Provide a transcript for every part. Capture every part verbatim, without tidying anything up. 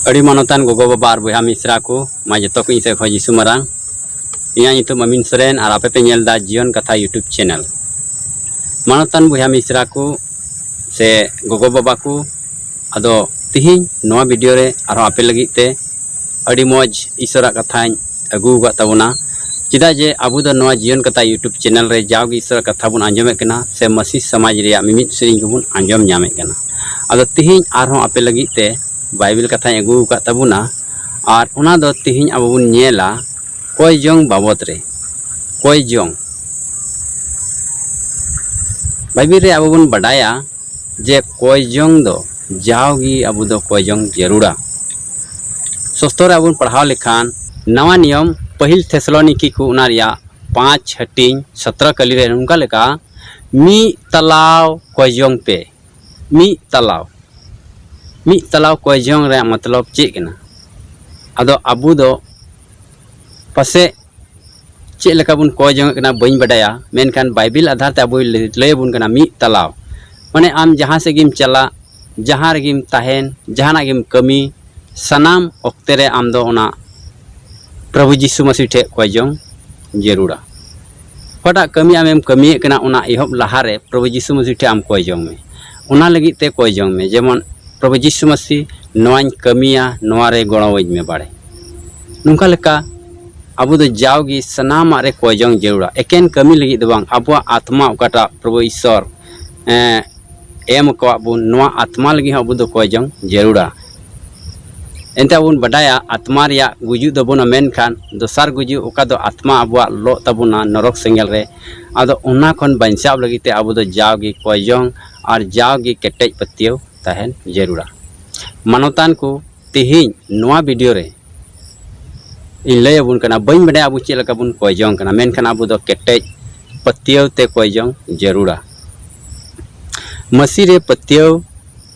ᱟᱹᱰᱤ ᱢᱟᱱᱚᱛᱟᱱ ᱜᱚᱜᱚ ᱵᱟᱵᱟ ᱟᱨ ᱵᱚᱭᱦᱟ ᱢᱤᱥᱨᱟ ᱠᱚ, ᱢᱟ ᱡᱚᱛᱚ ᱠᱚ ᱤᱧ ᱥᱮᱫ ᱠᱷᱚᱱ ᱡᱤᱥᱩ ᱢᱟᱨᱟᱝ᱾ ᱤᱧᱟᱹᱜ ᱧᱩᱛᱩᱢ ᱟᱢᱤᱱ ᱥᱚᱨᱮᱱ ᱟᱨ ᱟᱯᱮ ᱯᱮ ᱧᱮᱞ ᱮᱫᱟ ᱡᱤᱭᱚᱱ ᱠᱟᱛᱷᱟ YouTube channel᱾ ᱢᱟᱱᱚᱛᱟᱱ ᱵᱚᱭᱦᱟ ᱢᱤᱥᱨᱟ ᱠᱚ ᱥᱮ ᱜᱚᱜᱚ ᱵᱟᱵᱟ ᱠᱚ, ᱟᱫᱚ ᱛᱤᱦᱤᱧ ᱱᱚᱣᱟ video ᱨᱮ ᱟᱨᱦᱚᱸ ᱟᱯᱮ ᱞᱟᱹᱜᱤᱫ ᱛᱮ ᱟᱹᱰᱤ ᱢᱚᱡᱽ ᱤᱥᱚᱨᱟᱜ ᱠᱟᱛᱷᱟᱧ ᱟᱹᱜᱩ ᱟᱠᱟᱫ ᱛᱟᱵᱚᱱᱟ᱾ ᱪᱮᱫᱟᱜ ᱡᱮ ᱟᱵᱚ ᱫᱚ ᱱᱚᱣᱟ ᱡᱤᱭᱚᱱ ᱠᱟᱛᱷᱟ YouTube channel ᱨᱮ ᱡᱟᱣᱜᱮ ᱤᱥᱚᱨᱟᱜ ᱠᱟᱛᱷᱟ ᱵᱚᱱ ᱟᱸᱡᱚᱢᱮᱫ ᱠᱟᱱᱟ ᱥᱮ ᱢᱟᱹᱥᱤ ᱥᱚᱢᱟᱡᱽ ᱨᱮᱭᱟᱜ ᱢᱤᱢᱤᱫ ᱥᱮᱨᱮᱧ ᱠᱚᱵᱚᱱ ᱟᱸᱡᱚᱢ ᱧᱟᱢᱮᱫ ᱠᱟᱱᱟ᱾ ᱟᱫᱚ ᱛᱤᱦᱤᱧ ᱟᱨᱦᱚᱸ ᱟᱯᱮ ᱞᱟᱹᱜᱤᱫ ᱛᱮ ᱵᱟᱭᱵᱮᱞ ᱠᱟᱛᱷᱟᱧ ᱟᱹᱜᱩ ᱟᱠᱟᱫ ᱛᱟᱵᱚᱱᱟ, ᱟᱨ ᱚᱱᱟ ᱫᱚ ᱛᱤᱦᱤᱧ ᱟᱵᱚ ᱵᱚᱱ ᱧᱮᱞᱟ ᱠᱚᱭ ᱡᱚᱝ ᱵᱟᱵᱚᱫ ᱨᱮ᱾ ᱠᱚᱭ ᱡᱚᱝ᱾ ᱵᱟᱭᱵᱮᱞ ᱨᱮ ᱟᱵᱚ ᱵᱚᱱ ᱵᱟᱰᱟᱭᱟ ᱡᱮ ᱠᱚᱭ ᱡᱚᱝ ᱫᱚ ᱡᱟᱣᱜᱮ ᱟᱵᱚ ᱫᱚ ᱠᱚᱭ ᱡᱚᱝ ᱡᱟᱹᱨᱩᱲᱟ᱾ ᱥᱚᱥᱛᱚ ᱨᱮ ᱟᱵᱚ ᱵᱚᱱ ᱯᱟᱲᱦᱟᱣ ᱞᱮᱠᱷᱟᱱ, ᱱᱟᱣᱟ ᱱᱤᱭᱚᱢ ᱯᱟᱹᱦᱤᱞ ᱛᱷᱮᱥᱟᱞᱳᱱᱤᱠᱤ ᱠᱚ ᱚᱱᱟ ᱨᱮᱭᱟᱜ ᱯᱟᱸᱪ ᱦᱟᱹᱴᱤᱧ ᱥᱚᱛᱨᱚ ᱠᱟᱹᱞᱤ ᱨᱮ ᱱᱚᱝᱠᱟ ᱞᱮᱠᱟ, ᱢᱤᱫ ᱛᱟᱞᱟᱣ ᱠᱚᱭ ᱡᱚᱝ ᱯᱮ᱾ ᱢᱤᱫ ᱛᱟᱞᱟᱣ᱾ ᱢᱤᱫ ᱛᱟᱞᱟᱣ ᱠᱚᱭ ᱡᱚᱝ ᱨᱮᱭᱟᱜ ᱢᱚᱛᱞᱚᱵ ᱪᱮᱫ ᱠᱟᱱᱟ? ᱟᱫᱚ ᱟᱵᱚ ᱫᱚ ᱯᱟᱥᱮᱡ ᱪᱮᱫ ᱞᱮᱠᱟ ᱵᱚᱱ ᱠᱚᱭ ᱡᱚᱝ ᱠᱟᱱᱟ ᱵᱟᱹᱧ ᱵᱟᱰᱟᱭᱟ, ᱢᱮᱱᱠᱷᱟᱱ ᱵᱟᱭᱵᱮᱞ ᱟᱫᱷᱟᱨ ᱛᱮ ᱟᱵᱚᱭ ᱞᱟᱹᱭ, ᱞᱟᱹᱭ ᱟᱵᱚᱱ ᱠᱟᱱᱟ ᱢᱤᱫ ᱛᱟᱞᱟᱣ᱾ ᱢᱟᱱᱮ ᱟᱢ ᱡᱟᱦᱟᱸ ᱥᱮᱫ ᱜᱮᱢ ᱪᱟᱞᱟᱜ, ᱡᱟᱦᱟᱸ ᱨᱮᱜᱮᱢ ᱛᱟᱦᱮᱱ, ᱡᱟᱦᱟᱱᱟᱜ ᱜᱮᱢ ᱠᱟᱹᱢᱤ, ᱥᱟᱱᱟᱢ ᱚᱠᱛᱮ ᱨᱮ ᱟᱢ ᱫᱚ ᱚᱱᱟ ᱯᱨᱚᱵᱷᱩ ᱡᱤᱥᱩ ᱢᱟᱹᱥᱤ ᱴᱷᱮᱱ ᱠᱚᱭ ᱡᱚᱝ ᱡᱟᱹᱨᱩᱲᱟ᱾ ᱚᱠᱟᱴᱟᱜ ᱠᱟᱹᱢᱤ ᱟᱢᱮᱢ ᱠᱟᱹᱢᱤᱭᱮᱫ ᱠᱟᱱᱟ, ᱚᱱᱟ ᱮᱦᱚᱵ ᱞᱟᱦᱟᱨᱮ ᱯᱨᱚᱵᱷᱩ ᱡᱤᱥᱩ ᱢᱟᱹᱥᱤ ᱴᱷᱮᱱ ᱟᱢ ᱠᱚᱭ ᱡᱚᱝ ᱢᱮ᱾ ᱚᱱᱟ ᱞᱟᱹᱜᱤᱫ ᱛᱮ ᱠᱚᱭ ᱡᱚᱝ ᱢᱮ, ᱡᱮᱢᱚᱱ, ᱯᱨᱚᱵᱷᱩ ᱡᱤᱥᱩ ᱢᱟᱹᱥᱤ, ᱱᱚᱣᱟᱧ ᱠᱟᱹᱢᱤᱭᱟ, ᱱᱚᱣᱟ ᱨᱮ ᱜᱚᱲᱚᱣᱟᱹᱧ ᱢᱮ ᱵᱟᱲᱮ᱾ ᱱᱚᱝᱠᱟ ᱞᱮᱠᱟ ᱟᱵᱚ ᱫᱚ ᱡᱟᱣᱜᱮ ᱥᱟᱱᱟᱢᱟᱜ ᱨᱮ ᱠᱚᱭ ᱡᱚᱝ ᱡᱟᱹᱨᱩᱲᱟ᱾ ᱮᱠᱮᱱ ᱠᱟᱹᱢᱤ ᱞᱟᱹᱜᱤᱫ ᱫᱚ ᱵᱟᱝ, ᱟᱵᱚᱣᱟᱜ ᱟᱛᱢᱟ ᱚᱠᱟᱴᱟᱜ ᱯᱨᱚᱵᱷᱩ ᱤᱥᱥᱚᱨ, ᱮᱸ, ᱮᱢ ᱟᱠᱟᱣᱟᱫ ᱵᱚᱱ, ᱱᱚᱣᱟ ᱟᱛᱢᱟ ᱞᱟᱹᱜᱤᱫ ᱦᱚᱸ ᱟᱵᱚ ᱫᱚ ᱠᱚᱭ ᱡᱚᱝ ᱡᱟᱹᱨᱩᱲᱟ᱾ ᱮᱱᱛᱮ ᱟᱵᱚ ᱵᱚᱱ ᱵᱟᱰᱟᱭᱟ ᱟᱛᱢᱟ ᱨᱮᱭᱟᱜ ᱜᱩᱡᱩᱜ ᱫᱚ ᱵᱟᱹᱱᱩᱜᱼᱟ, ᱢᱮᱱᱠᱷᱟᱱ ᱫᱚᱥᱟᱨ ᱜᱩᱡᱩᱜ ᱚᱠᱟ ᱫᱚ ᱟᱛᱢᱟ ᱟᱵᱚᱣᱟᱜ ᱞᱚᱜ ᱛᱟᱵᱚᱱᱟ ᱱᱚᱨᱚᱠ ᱥᱮᱸᱜᱮᱞ ᱨᱮ, ᱟᱫᱚ ᱚᱱᱟ ᱠᱷᱚᱱ ᱵᱟᱧᱪᱟᱣ ᱞᱟᱹᱜᱤᱫ ᱛᱮ ᱟᱵᱚ ᱫᱚ ᱡᱟᱣᱜᱮ ᱠᱚᱭ ᱡᱚᱝ ᱟᱨ ᱡᱟᱣᱜᱮ ᱠᱮᱴᱮᱡ ᱯᱟᱹᱛᱭᱟᱹᱣ ᱛᱟᱦᱮᱱ ᱡᱟᱹᱨᱩᱲᱟ᱾ ᱢᱟᱱᱚᱛᱟᱱ ᱠᱚ, ᱛᱮᱦᱮᱧ ᱱᱚᱣᱟ video ᱨᱮ ᱤᱧ ᱞᱟᱹᱭ ᱟᱵᱚᱱ ᱠᱟᱱᱟ, ᱵᱟᱹᱧ ᱵᱟᱰᱟᱭᱟ ᱟᱵᱚ ᱪᱮᱫ ᱞᱮᱠᱟ ᱵᱚᱱ ᱠᱚᱭ ᱡᱚᱝ ᱠᱟᱱᱟ, ᱢᱮᱱᱠᱷᱟᱱ ᱟᱵᱚ ᱫᱚ ᱠᱮᱴᱮᱡ ᱯᱟᱹᱛᱭᱟᱹᱣ ᱛᱮ ᱠᱚᱭ ᱡᱚᱝ ᱡᱟᱹᱨᱩᱲᱟ᱾ ᱢᱟᱹᱥᱤ ᱨᱮ ᱯᱟᱹᱛᱭᱟᱹᱣ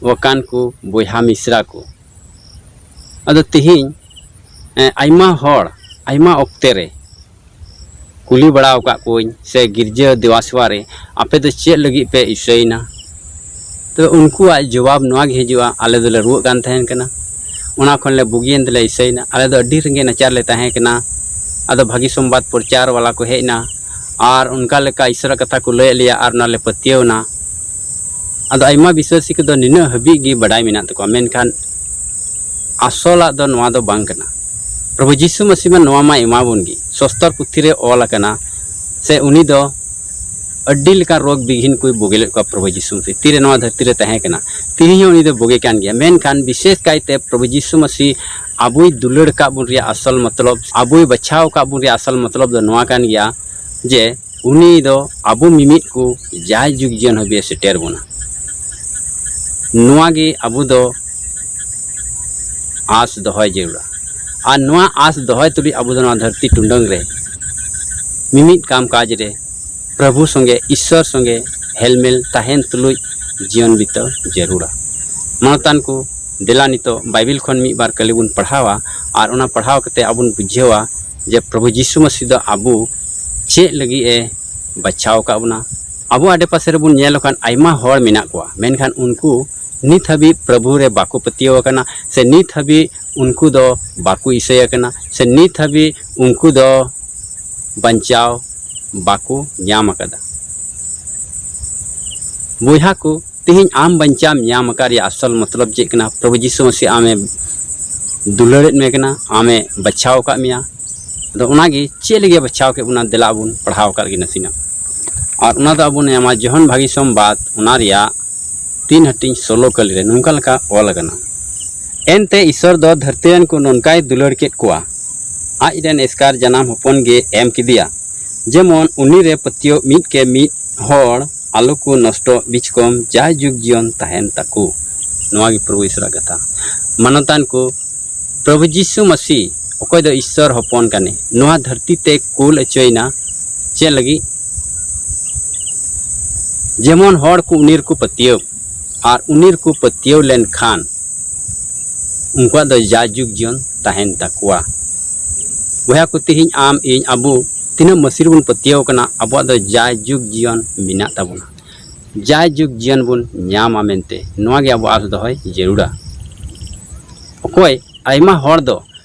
ᱟᱠᱟᱱ ᱠᱚ ᱵᱚᱭᱦᱟ ᱢᱤᱥᱨᱟ ᱠᱚ, ᱟᱫᱚ ᱛᱮᱦᱮᱧ, ᱮᱸ, ᱟᱭᱢᱟ ᱦᱚᱲ ᱟᱭᱢᱟ ᱚᱠᱛᱮ ᱨᱮ ᱠᱩᱞᱤ ᱵᱟᱲᱟ ᱟᱠᱟᱫ ᱠᱚᱣᱟᱧ ᱥᱮ ᱜᱤᱨᱡᱟᱹ ᱫᱮᱣᱟ ᱥᱮᱵᱟ ᱨᱮ, "ᱟᱯᱮ ᱫᱚ ᱪᱮᱫ ᱞᱟᱹᱜᱤᱫ ᱯᱮ ᱤᱥᱟᱹᱭᱮᱱᱟ?" ᱛᱚᱵᱮ ᱩᱱᱠᱩᱣᱟᱜ ᱡᱚᱵᱟᱵ ᱱᱚᱣᱟ ᱜᱮ ᱦᱤᱡᱩᱜᱼᱟ, "ᱟᱞᱮ ᱫᱚᱞᱮ ᱨᱩᱣᱟᱹᱜ ᱠᱟᱱ ᱛᱟᱦᱮᱱ ᱠᱟᱱᱟ, ᱚᱱᱟ ᱠᱷᱚᱱ ᱞᱮ ᱵᱩᱜᱤᱭᱮᱱ ᱛᱮᱞᱮ ᱤᱥᱟᱹᱭᱮᱱᱟ᱾ ᱟᱞᱮ ᱫᱚ ᱟᱹᱰᱤ ᱨᱮᱸᱜᱮᱡ ᱱᱟᱪᱟᱨ ᱞᱮ ᱛᱟᱦᱮᱸ ᱠᱟᱱᱟ᱾ ᱟᱫᱚ ᱵᱷᱟᱹᱜᱤ ᱥᱚᱢᱵᱟᱫ ᱯᱨᱚᱪᱟᱨ ᱵᱟᱞᱟ ᱠᱚ ᱦᱮᱡ ᱮᱱᱟ ᱟᱨ ᱚᱱᱠᱟ ᱞᱮᱠᱟ ᱤᱥᱚᱨᱟᱜ ᱠᱟᱛᱷᱟ ᱠᱚ ᱞᱟᱹᱭ ᱟᱫ ᱞᱮᱭᱟ ᱟᱨ ᱚᱱᱟ ᱞᱮ ᱯᱟᱹᱛᱭᱟᱹᱣ ᱮᱱᱟ᱾ ᱟᱫᱚ ᱟᱭᱢᱟ ᱵᱤᱥᱣᱟᱥᱤ ᱠᱚᱫᱚ ᱱᱤᱱᱟᱹᱜ ᱦᱟᱹᱵᱤᱡ ᱜᱮ ᱵᱟᱰᱟᱭ ᱢᱮᱱᱟᱜ ᱛᱟᱠᱚᱣᱟ, ᱢᱮᱱᱠᱷᱟᱱ ᱟᱥᱚᱞᱟᱜ ᱫᱚ ᱱᱚᱣᱟ ᱫᱚ ᱵᱟᱝ ᱠᱟᱱᱟ᱾ ᱯᱨᱚᱵᱷᱩ ᱡᱤᱥᱩ ᱢᱟᱹᱥᱤ ᱢᱟ ᱱᱚᱣᱟ ᱢᱟᱭ ᱮᱢᱟ ᱵᱚᱱ ᱜᱮ, ᱥᱚᱥᱛᱚᱨ ᱯᱩᱛᱷᱤ ᱨᱮ ᱚᱞ ᱟᱠᱟᱱᱟ, ᱥᱮ ᱩᱱᱤ ᱫᱚ ᱟᱹᱰᱤ ᱞᱮᱠᱟᱱ ᱨᱳᱜᱽ ᱵᱤᱜᱷᱤᱱ ᱠᱚᱭ ᱵᱩᱜᱤ ᱞᱮᱫ ᱠᱚᱣᱟ᱾ ᱯᱨᱚᱵᱷᱩ ᱡᱤᱥᱩ ᱢᱟᱹᱥᱤ ᱛᱤᱨᱮ ᱱᱚᱣᱟ ᱫᱷᱟᱹᱨᱛᱤ ᱨᱮ ᱛᱟᱦᱮᱸ ᱠᱟᱱᱟ, ᱛᱮᱦᱮᱧ ᱦᱚᱸ ᱩᱱᱤ ᱫᱚ ᱵᱩᱜᱤ ᱠᱟᱱ ᱜᱮᱭᱟ᱾ ᱢᱮᱱᱠᱷᱟᱱ ᱵᱤᱥᱮᱥ ᱠᱟᱭᱛᱮ ᱯᱨᱚᱵᱷᱩ ᱡᱤᱥᱩ ᱢᱟᱹᱥᱤ ᱟᱵᱚᱭ ᱫᱩᱞᱟᱹᱲ ᱟᱠᱟᱫ ᱵᱚᱱ ᱨᱮᱭᱟᱜ ᱟᱥᱚᱞ ᱢᱚᱛᱞᱚᱵ, ᱟᱵᱚᱭ ᱵᱟᱪᱷᱟᱣ ᱟᱠᱟᱫ ᱵᱚᱱ ᱨᱮᱭᱟᱜ ᱟᱥᱚᱞ ᱢᱚᱛᱞᱚᱵ ᱫᱚ ᱱᱚᱣᱟ ᱠᱟᱱ ᱜᱮᱭᱟ ᱡᱮ ᱩᱱᱤ ᱫᱚ ᱟᱵᱚ ᱢᱤᱢᱤᱫ ᱠᱚ ᱡᱟᱭ ᱡᱩᱜᱽ ᱡᱤᱭᱚᱱ ᱦᱟᱹᱵᱤᱡ ᱮ ᱥᱮᱴᱮᱨ ᱵᱚᱱᱟ᱾ ᱱᱚᱣᱟ ᱜᱮ ᱟᱵᱚ ᱫᱚ ᱟᱸᱥ ᱫᱚᱦᱚᱭ ᱡᱟᱹᱨᱩᱲᱟ᱾ ᱟᱨ ᱱᱚᱣᱟ ᱟᱸᱥ ᱫᱚᱦᱚᱭ ᱛᱩᱞᱩᱡ ᱟᱵᱚ ᱫᱚ ᱱᱚᱣᱟ ᱫᱷᱟᱹᱨᱛᱤ ᱴᱩᱰᱟᱹᱝ ᱨᱮ ᱢᱤᱢᱤᱫ ᱠᱟᱢ ᱠᱟᱡᱽ ᱨᱮ ᱯᱨᱚᱵᱷᱩ ᱥᱚᱸᱜᱮ, ᱤᱥᱥᱚᱨ ᱥᱚᱸᱜᱮ ᱦᱮᱞᱢᱮᱞ ᱛᱟᱦᱮᱱ ᱛᱩᱞᱩᱡ ᱡᱤᱭᱚᱱ ᱵᱤᱛᱟᱹᱣ ᱡᱟᱹᱨᱩᱲᱟ᱾ ᱢᱟᱱᱚᱛᱟᱱ ᱠᱚ, ᱫᱮᱞᱟ ᱱᱤᱛᱚᱜ ᱵᱟᱭᱵᱮᱞ ᱠᱷᱚᱱ ᱢᱤᱫ ᱵᱟᱨ ᱠᱟᱹᱞᱤ ᱵᱚᱱ ᱯᱟᱲᱦᱟᱣᱟ ᱟᱨ ᱚᱱᱟ ᱯᱟᱲᱦᱟᱣ ᱠᱟᱛᱮ ᱟᱵᱚ ᱵᱚᱱ ᱵᱩᱡᱷᱟᱹᱣᱟ ᱡᱮ ᱯᱨᱚᱵᱷᱩ ᱡᱤᱥᱩ ᱢᱟᱹᱥᱤ ᱫᱚ ᱟᱵᱚ ᱪᱮᱫ ᱞᱟᱹᱜᱤᱫ ᱮ ᱵᱟᱪᱷᱟᱣ ᱟᱠᱟᱫ ᱵᱚᱱᱟ᱾ ᱟᱵᱚ ᱟᱰᱮᱯᱟᱥᱮ ᱨᱮᱵᱚᱱ ᱧᱮᱞ ᱞᱮᱠᱷᱟᱱ ᱟᱭᱢᱟ ᱦᱚᱲ ᱢᱮᱱᱟᱜ ᱠᱚᱣᱟ, ᱢᱮᱱᱠᱷᱟᱱ ᱩᱱᱠᱩ ᱱᱤᱛ ᱦᱟᱹᱵᱤᱡ ᱯᱨᱚᱵᱷᱩ ᱨᱮ ᱵᱟᱠᱚ ᱯᱟᱹᱛᱭᱟᱹᱣ ᱟᱠᱟᱱᱟ, ᱥᱮ ᱱᱤᱛ ᱦᱟᱹᱵᱤᱡ ᱩᱱᱠᱩ ᱫᱚ ᱵᱟᱠᱚ ᱤᱥᱟᱹᱭ ᱟᱠᱟᱱᱟ, ᱥᱮ ᱱᱤᱛ ᱦᱟᱹᱵᱤᱡ ᱩᱱᱠᱩ ᱫᱚ ᱵᱟᱧᱪᱟᱣ ᱵᱟᱠᱚ ᱧᱟᱢ ᱟᱠᱟᱫᱟ᱾ ᱵᱚᱭᱦᱟ ᱠᱚ, ᱛᱮᱦᱮᱧ ᱟᱢ ᱵᱟᱧᱪᱟᱣ ᱮᱢ ᱧᱟᱢ ᱟᱠᱟᱫ ᱨᱮᱭᱟᱜ ᱟᱥᱚᱞ ᱢᱚᱛᱞᱚᱵ ᱪᱮᱫ ᱠᱟᱱᱟ? ᱯᱨᱚᱵᱷᱩ ᱡᱤᱥᱩ ᱢᱟᱹᱥᱤ ᱟᱢᱮ ᱫᱩᱞᱟᱹᱲᱮᱫ ᱢᱮ ᱠᱟᱱᱟ, ᱟᱢᱮ ᱵᱟᱪᱷᱟᱣ ᱟᱠᱟᱫ ᱢᱮᱭᱟ᱾ ᱟᱫᱚ ᱚᱱᱟᱜᱮ ᱪᱮᱫ ᱞᱟᱹᱜᱤᱫ ᱮ ᱵᱟᱪᱷᱟᱣ ᱠᱮᱫ ᱵᱚᱱᱟ, ᱫᱮᱞᱟ ᱵᱚᱱ ᱯᱟᱲᱦᱟᱣ ᱟᱠᱟᱫ ᱞᱮᱜᱮ ᱱᱟᱥᱮᱱᱟᱜ᱾ ᱟᱨ ᱚᱱᱟ ᱫᱚ ᱟᱵᱚ ᱧᱟᱢᱟ ᱡᱚᱦᱚᱱ ᱵᱷᱟᱹᱜᱤ ᱥᱚᱢᱵᱟᱫ, ᱚᱱᱟ ᱨᱮᱭᱟᱜ ᱛᱤᱱ ᱦᱟᱹᱴᱤᱧ ᱥᱳᱞᱳ ᱠᱟᱹᱞᱤ ᱨᱮ ᱱᱚᱝᱠᱟ ᱞᱮᱠᱟ ᱚᱞ ᱟᱠᱟᱱᱟ, ᱮᱱᱛᱮ ᱤᱥᱥᱚᱨ ᱫᱚ ᱫᱷᱟᱹᱨᱛᱤ ᱨᱮᱱ ᱠᱚ ᱱᱚᱝᱠᱟᱭ ᱫᱩᱞᱟᱹᱲ ᱠᱮᱫ ᱠᱚᱣᱟ, ᱟᱡ ᱨᱮᱱ ᱮᱥᱠᱟᱨ ᱡᱟᱱᱟᱢ ᱦᱚᱯᱚᱱ ᱜᱮ ᱮᱢ ᱠᱮᱫᱮᱭᱟ, ᱡᱮᱢᱚᱱ ᱩᱱᱤ ᱨᱮ ᱯᱟᱹᱛᱭᱟᱹᱣ ᱢᱤᱫ ᱠᱮ ᱢᱤᱫ ᱦᱚᱲ ᱟᱞᱚ ᱠᱚ ᱱᱚᱥᱴᱚᱜ, ᱵᱤᱪᱠᱚᱢ ᱡᱟᱭ ᱡᱩᱜᱽ ᱡᱤᱭᱚᱱ ᱛᱟᱦᱮᱱ ᱛᱟᱠᱚ᱾ ᱱᱚᱣᱟ ᱜᱮ ᱯᱨᱚᱵᱷᱩ ᱤᱥᱚᱨᱟᱜ ᱠᱟᱛᱷᱟ᱾ ᱢᱟᱱᱚᱛᱟᱱ ᱠᱚ, ᱯᱨᱚᱵᱷᱩ ᱡᱤᱥᱩ ᱢᱟᱹᱥᱤ, ᱚᱠᱚᱭ ᱫᱚ ᱤᱥᱥᱚᱨ ᱦᱚᱯᱚᱱ ᱠᱟᱱᱮ, ᱱᱚᱣᱟ ᱫᱷᱟᱹᱨᱛᱤ ᱛᱮ ᱠᱩᱞ ᱚᱪᱚᱭᱮᱱᱟ᱾ ᱪᱮᱫ ᱞᱟᱹᱜᱤᱫ? ᱡᱮᱢᱚᱱ ᱦᱚᱲ ᱠᱚ ᱩᱱᱤ ᱨᱮᱠᱚ ᱯᱟᱹᱛᱭᱟᱹᱣ, ᱟᱨ ᱩᱱᱤ ᱨᱮᱠᱚ ᱯᱟᱹᱛᱭᱟᱹᱣ ᱞᱮᱱᱠᱷᱟᱱ ᱩᱱᱠᱩᱣᱟᱜ ᱫᱚ ᱡᱟᱭ ᱡᱩᱜᱽ ᱡᱤᱭᱚᱱ ᱛᱟᱦᱮᱱ ᱛᱟᱠᱚᱣᱟ᱾ ᱵᱚᱭᱦᱟ ᱠᱚ, ᱛᱮᱦᱮᱧ ᱟᱢ, ᱤᱧ, ᱟᱵᱚ ᱛᱤᱱᱟᱹᱜ ᱢᱟᱹᱥᱤ ᱨᱮᱵᱚᱱ ᱯᱟᱹᱛᱭᱟᱹᱣ ᱠᱟᱱᱟ, ᱟᱵᱚᱣᱟᱜ ᱫᱚ ᱡᱟᱭ ᱡᱩᱜᱽ ᱡᱤᱭᱚᱱ ᱢᱮᱱᱟᱜ ᱛᱟᱵᱚᱱᱟ᱾ ᱡᱟᱭ ᱡᱩᱜᱽ ᱡᱤᱭᱚᱱ ᱵᱚᱱ ᱧᱟᱢᱟ ᱢᱮᱱᱛᱮ, ᱱᱚᱣᱟ ᱜᱮ ᱟᱵᱚ ᱟᱸᱥ ᱫᱚᱦᱚᱭ ᱡᱟᱹᱨᱩᱲᱟ᱾ ᱚᱠᱚᱭ ᱟᱭᱢᱟ ᱦᱚᱲ ᱫᱚ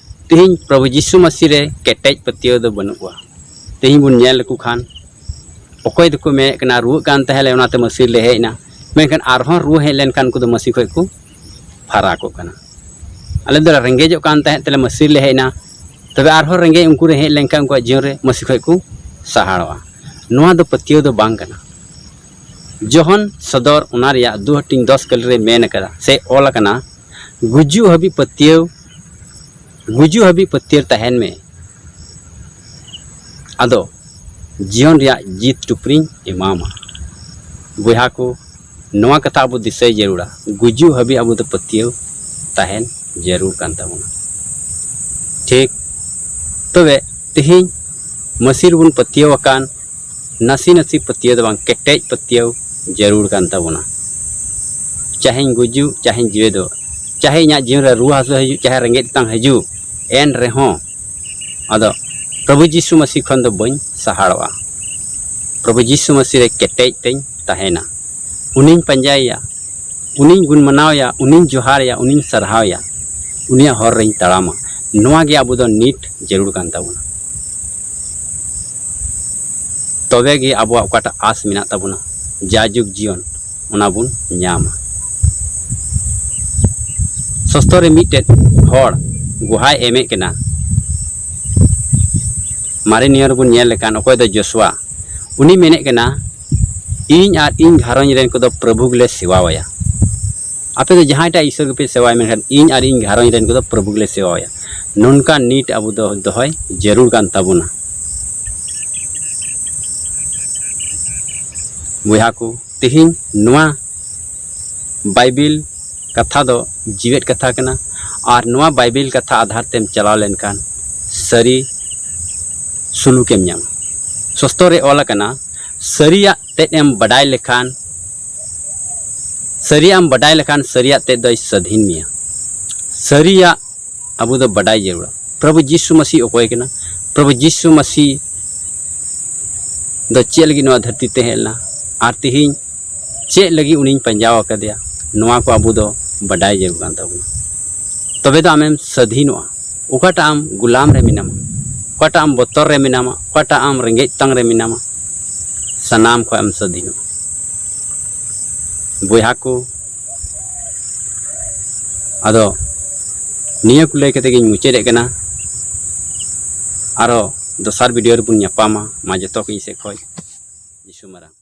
ᱛᱮᱦᱮᱧ ᱯᱨᱚᱵᱷᱩ ᱡᱤᱥᱩ ᱢᱟᱹᱥᱤ ᱨᱮ ᱠᱮᱴᱮᱡ ᱯᱟᱹᱛᱭᱟᱹᱣ ᱫᱚ ᱵᱟᱹᱱᱩᱜ ᱠᱚᱣᱟ᱾ ᱛᱮᱦᱮᱧ ᱵᱚᱱ ᱧᱮᱞ ᱞᱮᱠᱚ ᱠᱷᱟᱱ, ᱚᱠᱚᱭ ᱫᱚᱠᱚ ᱢᱮᱱᱮᱫ ᱠᱟᱱᱟ, "ᱨᱩᱣᱟᱹᱜ ᱠᱟᱱ ᱛᱟᱦᱮᱸ ᱞᱮ, ᱚᱱᱟᱛᱮ ᱢᱟᱹᱥᱤ ᱨᱮᱞᱮ ᱦᱮᱡ ᱮᱱᱟ", ᱢᱮᱱᱠᱷᱟᱱ ᱟᱨᱦᱚᱸ ᱨᱩᱣᱟᱹ ᱦᱮᱡ ᱞᱮᱱᱠᱷᱟᱱ ᱩᱱᱠᱩ ᱫᱚ ᱢᱟᱹᱥᱤ ᱠᱷᱚᱱ ᱠᱚ ᱯᱷᱟᱨᱟᱠᱚᱜ ᱠᱟᱱᱟ᱾ "ᱟᱞᱮ ᱫᱚ ᱨᱮᱸᱜᱮᱡᱚᱜ ᱠᱟᱱ ᱛᱟᱦᱮᱸᱫ ᱛᱮᱞᱮ ᱢᱟᱹᱥᱤ ᱨᱮᱞᱮ ᱦᱮᱡ ᱮᱱᱟ", ᱛᱚᱵᱮ ᱟᱨᱦᱚᱸ ᱨᱮᱸᱜᱮᱡ ᱩᱱᱠᱩ ᱨᱮ ᱦᱮᱡ ᱞᱮᱱᱠᱷᱟᱱ ᱩᱱᱠᱩᱣᱟᱜ ᱡᱤᱭᱚᱱ ᱨᱮ ᱢᱟᱹᱥᱤ ᱠᱷᱚᱱ ᱠᱚ ᱥᱟᱦᱟᱲᱚᱜᱼᱟ᱾ ᱱᱚᱣᱟ ᱫᱚ ᱯᱟᱹᱛᱭᱟᱹᱣ ᱫᱚ ᱵᱟᱝ ᱠᱟᱱᱟ᱾ ᱡᱚᱦᱚᱱ ᱥᱚᱫᱚᱨ ᱚᱱᱟ ᱨᱮᱭᱟᱜ ᱫᱩ ᱦᱟᱹᱴᱤᱧ ᱫᱚᱥ ᱠᱟᱹᱞᱤ ᱨᱮ ᱢᱮᱱ ᱟᱠᱟᱫᱟ ᱥᱮ ᱚᱞ ᱟᱠᱟᱱᱟ, "ᱜᱩᱡᱩᱜ ᱦᱟᱹᱵᱤᱡ ᱯᱟᱹᱛᱭᱟᱹᱣ, ᱜᱩᱡᱩᱜ ᱦᱟᱹᱵᱤᱡ ᱯᱟᱹᱛᱭᱟᱹᱣ ᱛᱟᱦᱮᱱ ᱢᱮ, ᱟᱫᱚ ᱡᱤᱭᱚᱱ ᱨᱮᱭᱟᱜ ᱡᱤᱛ ᱴᱩᱯᱨᱤᱧ ᱮᱢᱟᱢᱟ᱾" ᱵᱚᱭᱦᱟ ᱠᱚ, ᱱᱚᱣᱟ ᱠᱟᱛᱷᱟ ᱟᱵᱚ ᱫᱤᱥᱟᱹᱭ ᱡᱟᱹᱨᱩᱲᱟ, ᱜᱩᱡᱩᱜ ᱦᱟᱹᱵᱤᱡ ᱟᱵᱚ ᱫᱚ ᱯᱟᱹᱛᱭᱟᱹᱣ ᱛᱟᱦᱮᱱ ᱡᱟᱹᱨᱩᱲ ᱠᱟᱱ ᱛᱟᱵᱚᱱᱟ᱾ ᱴᱷᱤᱠ᱾ ᱛᱚᱵᱮ ᱛᱮᱦᱮᱧ ᱢᱟᱹᱥᱤ ᱨᱮᱵᱚᱱ ᱯᱟᱹᱛᱭᱟᱹᱣ ᱟᱠᱟᱱ, ᱱᱟᱥᱮ ᱱᱟᱥᱮ ᱯᱟᱹᱛᱭᱟᱹᱣ ᱫᱚ ᱵᱟᱝ, ᱠᱮᱴᱮᱡ ᱯᱟᱹᱛᱭᱟᱹᱣ ᱡᱟᱹᱨᱩᱲ ᱠᱟᱱ ᱛᱟᱵᱚᱱᱟ᱾ ᱪᱟᱦᱮᱧ ᱜᱩᱡᱩᱜ, ᱪᱟᱦᱮᱧ ᱡᱤᱣᱮᱫᱚᱜ, ᱪᱟᱦᱮ ᱤᱧᱟᱹᱜ ᱡᱤᱭᱚᱱ ᱨᱮ ᱨᱩᱣᱟᱹ ᱦᱟᱹᱥᱩ ᱦᱤᱡᱩᱜ, ᱪᱟᱦᱮ ᱨᱮᱸᱜᱮᱡ ᱛᱮᱛᱟᱝ ᱦᱤᱡᱩᱜ, ᱮᱱ ᱨᱮᱦᱚᱸ ᱟᱫᱚ ᱯᱨᱚᱵᱷᱩ ᱡᱤᱥᱩ ᱢᱟᱹᱥᱤ ᱠᱷᱚᱱ ᱫᱚ ᱵᱟᱹᱧ ᱥᱟᱦᱟᱲᱚᱜᱼᱟ᱾ ᱯᱨᱚᱵᱷᱩ ᱡᱤᱥᱩ ᱢᱟᱹᱥᱤ ᱨᱮ ᱠᱮᱴᱮᱡ ᱛᱮᱧ ᱛᱟᱦᱮᱱᱟ᱾ ᱩᱱᱤᱧ ᱯᱟᱸᱡᱟᱭᱮᱭᱟ, ᱩᱱᱤᱧ ᱜᱩᱱ ᱢᱟᱱᱟᱣᱮᱭᱟ, ᱩᱱᱤᱧ ᱡᱚᱦᱟᱨᱮᱭᱟ, ᱩᱱᱤᱧ ᱥᱟᱨᱦᱟᱣᱮᱭᱟ, ᱩᱱᱤᱭᱟᱜ ᱦᱚᱨ ᱨᱮᱧ ᱛᱟᱲᱟᱢᱟ᱾ ᱱᱚᱣᱟ ᱜᱮ ᱟᱵᱚ ᱫᱚ ᱱᱤᱴ ᱡᱟᱹᱨᱩᱲ ᱠᱟᱱ ᱛᱟᱵᱚᱱᱟ᱾ ᱛᱚᱵᱮ ᱜᱮ ᱟᱵᱚᱣᱟᱜ ᱚᱠᱟᱴᱟᱜ ᱟᱸᱥ ᱢᱮᱱᱟᱜ ᱛᱟᱵᱚᱱᱟ, ᱡᱟᱭᱡᱩᱜᱽ ᱡᱤᱭᱚᱱ, ᱚᱱᱟ ᱵᱚᱱ ᱧᱟᱢᱟ᱾ ᱥᱚᱥᱛᱚ ᱨᱮ ᱢᱤᱫᱴᱮᱱ ᱦᱚᱲ ᱜᱚᱦᱟᱭ ᱮᱢᱮᱫ ᱠᱟᱱᱟ᱾ ᱢᱟᱨᱮ ᱱᱤᱭᱚᱢ ᱨᱮᱵᱚᱱ ᱧᱮᱞ ᱞᱮᱠᱷᱟᱱ, ᱚᱠᱚᱭ ᱫᱚ ᱡᱚᱥᱩᱣᱟ, ᱩᱱᱤ ᱢᱮᱱᱮᱫ ᱠᱟᱱᱟ, "ᱤᱧ ᱟᱨ ᱤᱧ ᱜᱷᱟᱨᱚᱸᱡᱽ ᱨᱮᱱ ᱠᱚᱫᱚ ᱯᱨᱚᱵᱷᱩ ᱜᱮᱞᱮ ᱥᱮᱵᱟᱣᱟᱭᱟ᱾ ᱟᱯᱮ ᱫᱚ ᱡᱟᱦᱟᱸᱭᱴᱟᱜ ᱤᱥᱚᱨ ᱜᱮᱯᱮ ᱥᱮᱵᱟᱭᱟ, ᱢᱮᱱᱠᱷᱟᱱ ᱤᱧ ᱟᱨ ᱤᱧ ᱜᱷᱟᱨᱚᱸᱡᱽ ᱨᱮᱱ ᱠᱚᱫᱚ ᱯᱨᱚᱵᱷᱩ ᱜᱮᱞᱮ ᱥᱮᱵᱟᱣᱟᱭᱟ᱾" ᱱᱚᱝᱠᱟ ᱱᱤᱴ ᱟᱵᱚ ᱫᱚ ᱫᱚᱦᱚᱭ ᱡᱟᱹᱨᱩᱲ ᱠᱟᱱ ᱛᱟᱵᱚᱱᱟ᱾ ᱵᱚᱭᱦᱟ ᱠᱚ, ᱛᱮᱦᱮᱧ ᱱᱚᱣᱟ ᱵᱟᱭᱵᱮᱞ ᱠᱟᱛᱷᱟ ᱫᱚ ᱡᱤᱣᱮᱫ ᱠᱟᱛᱷᱟ ᱠᱟᱱᱟ, ᱟᱨ ᱱᱚᱣᱟ ᱵᱟᱭᱵᱮᱞ ᱠᱟᱛᱷᱟ ᱟᱫᱷᱟᱨ ᱛᱮᱢ ᱪᱟᱞᱟᱣ ᱞᱮᱱᱠᱷᱟᱱ ᱥᱟᱹᱨᱤ ᱥᱩᱞᱩᱠᱮᱢ ᱧᱟᱢᱟ᱾ ᱥᱚᱥᱛᱚ ᱨᱮ ᱚᱞ ᱟᱠᱟᱱᱟ, "ᱥᱟᱹᱨᱤᱭᱟᱜ ᱛᱮᱫ ᱮᱢ ᱵᱟᱰᱟᱭ ᱞᱮᱠᱷᱟᱱ, ᱥᱟᱹᱨᱤᱭᱟᱜ ᱮᱢ ᱵᱟᱰᱟᱭ ᱞᱮᱠᱷᱟᱱ ᱥᱟᱹᱨᱤᱭᱟᱜ ᱛᱮᱫ ᱫᱚᱭ ᱥᱟᱹᱫᱷᱤᱱ ᱢᱮᱭᱟ᱾" ᱥᱟᱹᱨᱤᱭᱟᱜ ᱟᱵᱚ ᱫᱚ ᱵᱟᱰᱟᱭ ᱡᱟᱹᱨᱩᱲᱟ᱾ ᱯᱨᱚᱵᱷᱩ ᱡᱤᱥᱩ ᱢᱟᱹᱥᱤ ᱚᱠᱚᱭ ᱠᱟᱱᱟ? ᱯᱨᱚᱵᱷᱩ ᱡᱤᱥᱩ ᱢᱟᱹᱥᱤ ᱫᱚ ᱪᱮᱫ ᱞᱟᱹᱜᱤᱫ ᱱᱚᱣᱟ ᱫᱷᱟᱹᱨᱛᱤ ᱛᱮ ᱦᱮᱡ ᱞᱮᱱᱟ? ᱟᱨ ᱛᱮᱦᱮᱧ ᱪᱮᱫ ᱞᱟᱹᱜᱤᱫ ᱩᱱᱤᱧ ᱯᱟᱸᱡᱟ ᱟᱠᱟᱫᱮᱭᱟ? ᱱᱚᱣᱟ ᱠᱚ ᱟᱵᱚ ᱫᱚ ᱵᱟᱰᱟᱭ ᱡᱟᱹᱨᱩᱲ ᱠᱟᱱ ᱛᱟᱵᱚᱱᱟ᱾ ᱛᱚᱵᱮ ᱫᱚ ᱟᱢᱮᱢ ᱥᱟᱹᱫᱷᱤᱱᱚᱜᱼᱟ᱾ ᱚᱠᱟᱴᱟᱜ ᱟᱢ ᱜᱩᱞᱟᱢ ᱨᱮ ᱢᱮᱱᱟᱢᱟ, ᱚᱠᱟᱴᱟᱜ ᱟᱢ ᱵᱚᱛᱚᱨ ᱨᱮ ᱢᱮᱱᱟᱢᱟ, ᱚᱠᱟᱴᱟᱜ ᱟᱢ ᱨᱮᱸᱜᱮᱡ ᱛᱟᱝ ᱨᱮ ᱢᱮᱱᱟᱢᱟ, ᱥᱟᱱᱟᱢ ᱠᱷᱚᱱ ᱮᱢ ᱥᱟᱹᱫᱷᱤᱱᱚᱜᱼᱟ᱾ ᱵᱚᱭᱦᱟ ᱠᱚ, ᱟᱫᱚ ᱱᱤᱭᱟᱹ ᱠᱚ ᱞᱟᱹᱭ ᱠᱟᱛᱮ ᱜᱤᱧ ᱢᱩᱪᱟᱹᱫᱮᱫ ᱠᱟᱱᱟ᱾ ᱟᱨᱚ ᱫᱚᱥᱟᱨ ᱵᱷᱤᱰᱤᱭᱳ ᱨᱮᱵᱚᱱ ᱧᱟᱯᱟᱢᱟ᱾ ᱢᱟ ᱡᱚᱛᱚ ᱠᱚ ᱤᱧ ᱥᱮᱫ ᱠᱷᱚᱱ ᱡᱤᱥᱩ ᱢᱟᱨᱟᱝ᱾